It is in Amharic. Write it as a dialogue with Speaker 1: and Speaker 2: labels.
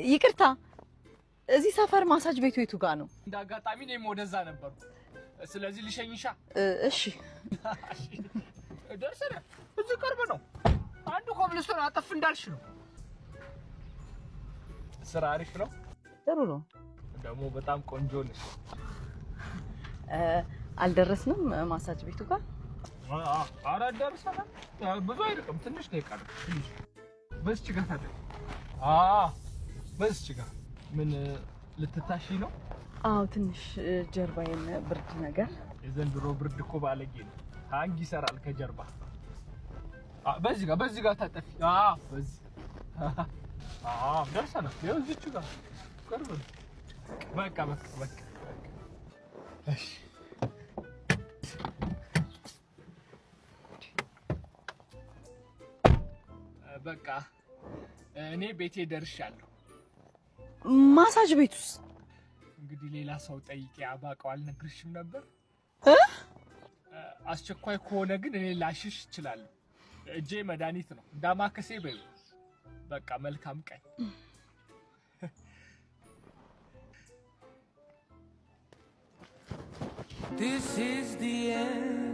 Speaker 1: ይቅርታ፣ እዚህ ሰፈር ማሳጅ ቤቱ የቱ ጋር ነው?
Speaker 2: እንደ አጋጣሚ እኔም ወደዛ ነበርኩ። ስለዚህ ልሸኝሻ።
Speaker 1: እሺ።
Speaker 2: ደርሰናል። እዚህ ቅርብ ነው። አንዱ ኮብልስቶን አጠፍ እንዳልሽ ነው። ስራ አሪፍ ነው።
Speaker 1: ጥሩ ነው።
Speaker 2: ደግሞ በጣም ቆንጆ ነሽ።
Speaker 1: አልደረስንም ማሳጅ ቤቱ ጋር?
Speaker 2: ኧረ ደርሰናል። ብዙ አይርቅም። ትንሽ ነው የቀረው። ትንሽ በዚች ጋር ታዲያ። አዎ በዚች ጋር። ምን ልትታሺ ነው?
Speaker 1: አዎ፣ ትንሽ ጀርባዬን ብርድ ነገር።
Speaker 2: የዘንድሮ ብርድ እኮ ባለጌ ነው። ሃንግ ይሰራል ከጀርባ። በዚህ ጋር፣ በዚህ ጋር ታጠፊ። አዎ በዚህ። አዎ ደርሰናል። ይኸው እዚች ጋር ቅርብ ነው። በቃ በቃ በቃ። እሺ፣ በቃ እኔ ቤቴ ደርሻለሁ።
Speaker 1: ማሳጅ ቤቱስ?
Speaker 2: እንግዲህ ሌላ ሰው ጠይቄ አባቀው አልነግርሽም ነበር። አስቸኳይ ከሆነ ግን እኔ ላሽሽ እችላለሁ። እጄ መድኃኒት ነው። ዳማከሴ በይው። በቃ መልካም ቀን።
Speaker 3: This is the end.